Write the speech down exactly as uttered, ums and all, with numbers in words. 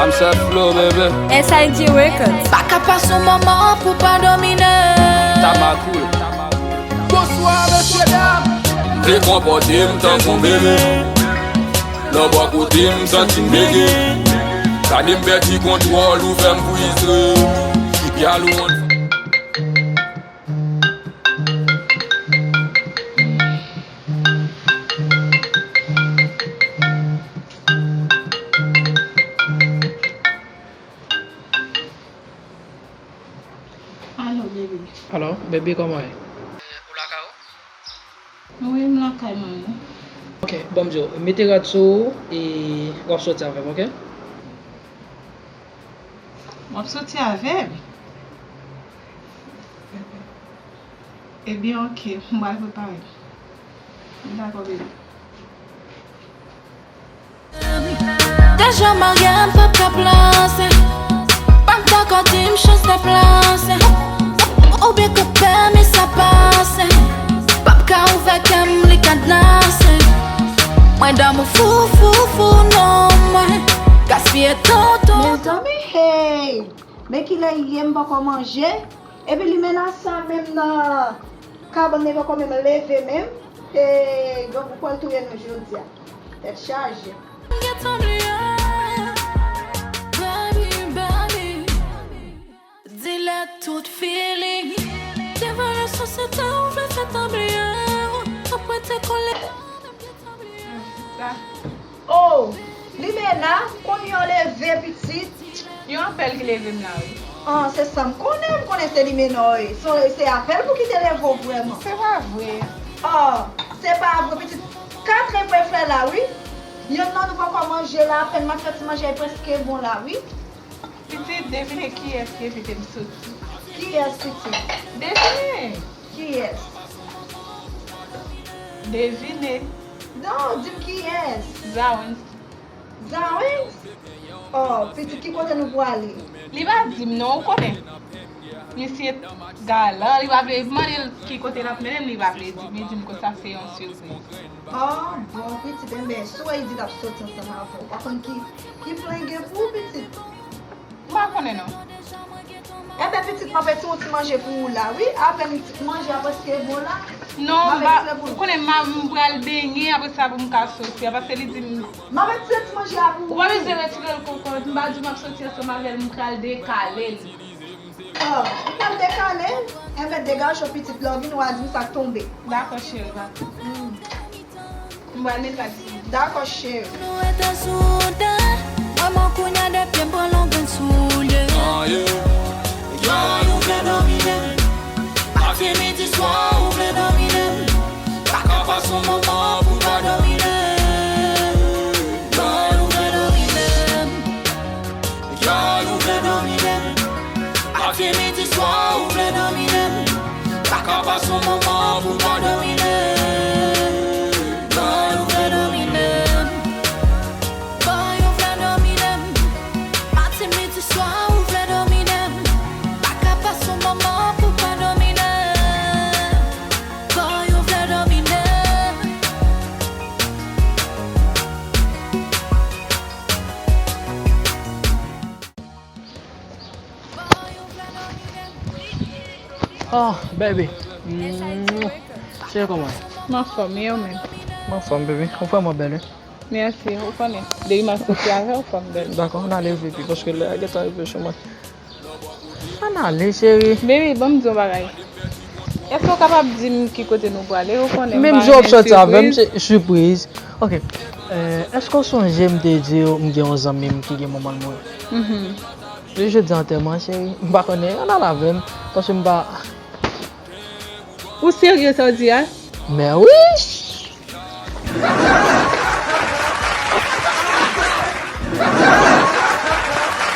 I'm set flow, baby. S I G Records. Pa ka pase yon moman pou pa domine. Tama cool. Bonswa, mesye dam. M vle konpòte m tankou bebe. Lè w bò kote m, m santi m bege. Gade m pèdi kontwòl, ou fè m fristre. Keep y'all on. Alo, bebe. Alo, bebe, kòman w ye? Ou lakay ou? Wi, m lakay mwen, wi. Ok, ban m di w, mete rad sou ou e w ap soti avè m, ok? W ap soti avè m? Ebyen, ok, m pral prepare m. Dakò, bebe. Deja marye, m p ap ka plase. Pa m dakò, di m chans deplase. Oubyen ke pèmi sa pase. P ap ka ouvè kè m, li kadnase. Mwen damou fou, fou, fou, non, mwen gaspiye tan, tan. Mezanmi, hey! Men kilè l ye, m poko manje. Epi limena sa menm nan kabann li poko menm leve menm. E grangou pral touye nou jodi a. Tèt chaje. Gentan bliye, baby, baby. Delete tout feeling. Devan leson se tan ou vle fè tan bliye. Apre te kole. Oh, Limena, konbyen w leve, pitit? Yon apèl ki leve m la, wi. Ah, se sa m konnen, m konnen se Limena w ye. Se, se apèl pou ki te leve w vrèman. Se pa vre. Ah, se pa vre, pitit. Katren prefè la, wi. Yonn nan nou poko manje la, apèn m ap fè ti manje a prèske bon la, wi. Pitit, devine kiyès ki envite m soti. Kiyès, pitit? Devine. Kiyès? Devine. Non, di m kiyès? Zawens. Zawens? Oh, pitit, ki kote nou pwale? Li pa di m non, ou konnen. Misye galan, li pa vle mande l ki kote l ap mennen m, li pa vle di m, li di m konsa se yon sipriz. Oh, bon, pitit, enben, si w wè li di l ap soti ansanm avè w, ou pa konn ki, ki plan l gen pou ou, pitit? M pa konnen non. Enben, pitit, m ap retire yon ti manje pou ou la, wi. Apèn ti manje a prèske bon la. Non, m ap retire pou ou. Ou konnen m, m pral benyen, apre sa pou m ka soti a, paske li di m. M ap retire ti manje a pou ou. Ou pa bezwen retire l, kokot. M pa di w m ap soti ansanm avè l, m pral dekale l. Oh, ou pral dekale l? Enben, degaje w, pitit, lè w vini, w a di m sa k tonbe. Dakò, cheri. Mm. M pral met rad sou ou. Dakò, cheri. Nou rete soude. Mwen, mwen kounye a de pye m pran long grenn soulye. Ah, yeah. Girl, ou vle domine m. Maten, midi, swa, ou vle domine m. Pa ka pase yon moman pou pa domine m. Girl, ou vle domine m. Girl, ou vle domine m. Maten, midi, swa, ou vle domine m. Pa ka pase yon moman pou pa domine m. Boy, ou vle domine m. Boy, ou vle domine m. Maten, midi, swa, ou vle domine m. Pa ka pase yon moman pou pa domine m. Boy, ou vle domine m. Oh, baby. Mm. Cheri, kòman w ye? M anfòm, e ou menm? M anfòm, baby. Ou vrèman bèl, wi. Mèsi, ou konnen. Depi m ap soti avè w, fò m bèl. Dakò, ann ale, baby, paske lè a gentan rive sou mwen. Ann ale, cheri. Baby, ban m di w yon bagay. Èske w kapab di m ki kote nou prale? Ou konnen m pa renmen sipriz. Menm jan w ap soti avè m, se sipriz. Ok. Eh, èske w sonje m te di w m gen yon zanmi m ki gen manman l mouri? Mhm. Li jodi antèman, cheri. M pa konnen, ann al avè m. Paske m pa. Ou serye sa w di a? Men wi,